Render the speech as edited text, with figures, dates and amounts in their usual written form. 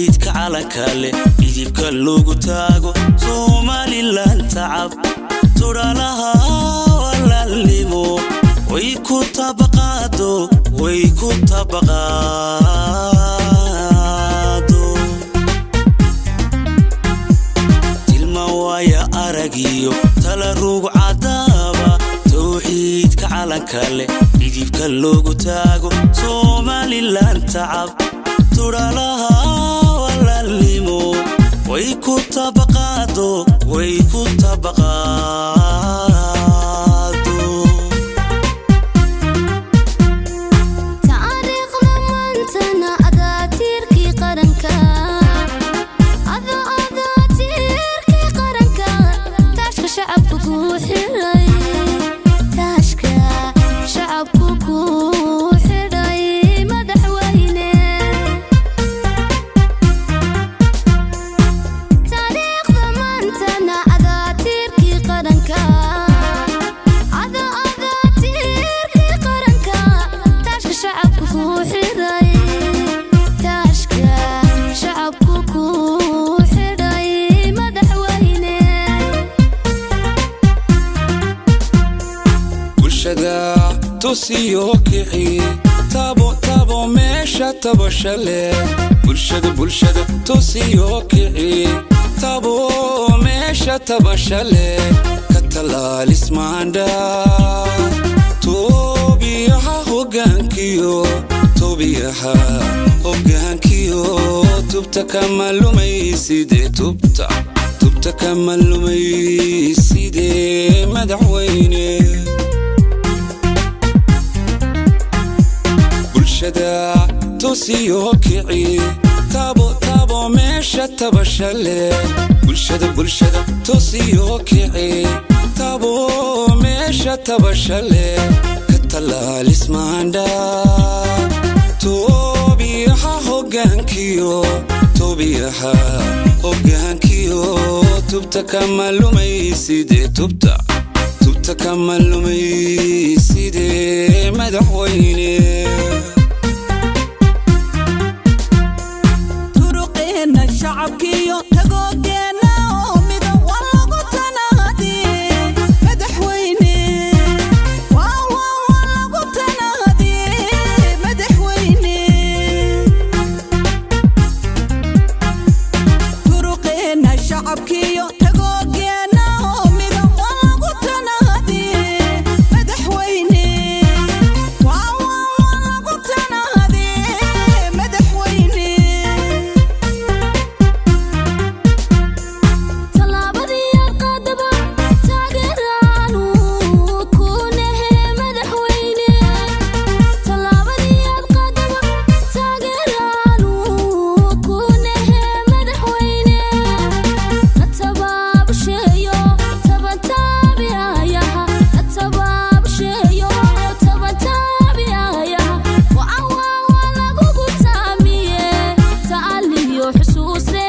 Towxiidka calanka leh idibka loogu taago Somalilan tacab tudhalaha walaalnimo way ku tabaqaado, way ku tabaqaado. Tilma waaya aragiyo tala ruug cadaaba towxiidka calanka leh idibka loogu taago Somalilan tacab tudhalaha walaalnimo way ku tabaqaado, way ku tabaqaado. Taariikhda maantana adaa tiirkii qaranka, adaa tiirkii qaranka, taashka shacabku kuu xidhay, taashka shacabku kuu xidhay, madaxweyne. Taariikhda maantana adaa tiirkii qaranka, adaa tiirkii qaranka, taashka shacabku kuu xidhay, taashka shacabku kuu xidhay, madaxweyne. Bulshada tusiyo kici, tabo tabo meesha tabasha leh. Bulshada, bulshada tusiyo kici, tabo meesha tabasha leh. Ka talaalismaandha toobiyaha hogaankiyo, toobiyaha hogaankiyo, tubta kama lumayside, tubta tubta kama lumayside, madaxweyne. Bulshada tusiyo kici, tabo tabo meesha tabasha leh. Bulshada, bulshada tusiyo kici, tabo meesha tabasha leh. Ka talaalismaandha toobiyaha hogaankiyo, toobiyaha hogaankiyo, tubta kama lumayside, tubta tubta kama lumayside, madaxweyne. Turuqeenna shacabkiyo tagoogeenna oo mida waa lagu tanaadi, madaxweyne. Waa lagu tanaadi, madaxweyne. Turuqeenna shacabkiyo tagoogeenna oo mida waa lagu tanaadi, madaxweyne. Waa lagu tanaadi, madaxweyne. Tallaabadii aad qaadaba taageeraanu ku nahe, madaxweyne. Tallaabadii aad qaadaba taageeraanu ku nahe, madaxweyne. Hatabaabusheeyo tabantaabiyaayaha, hatabaabusheeyo tabantaabiyaayaha, waa lagugu taamiye ta'aliyo xusuusle.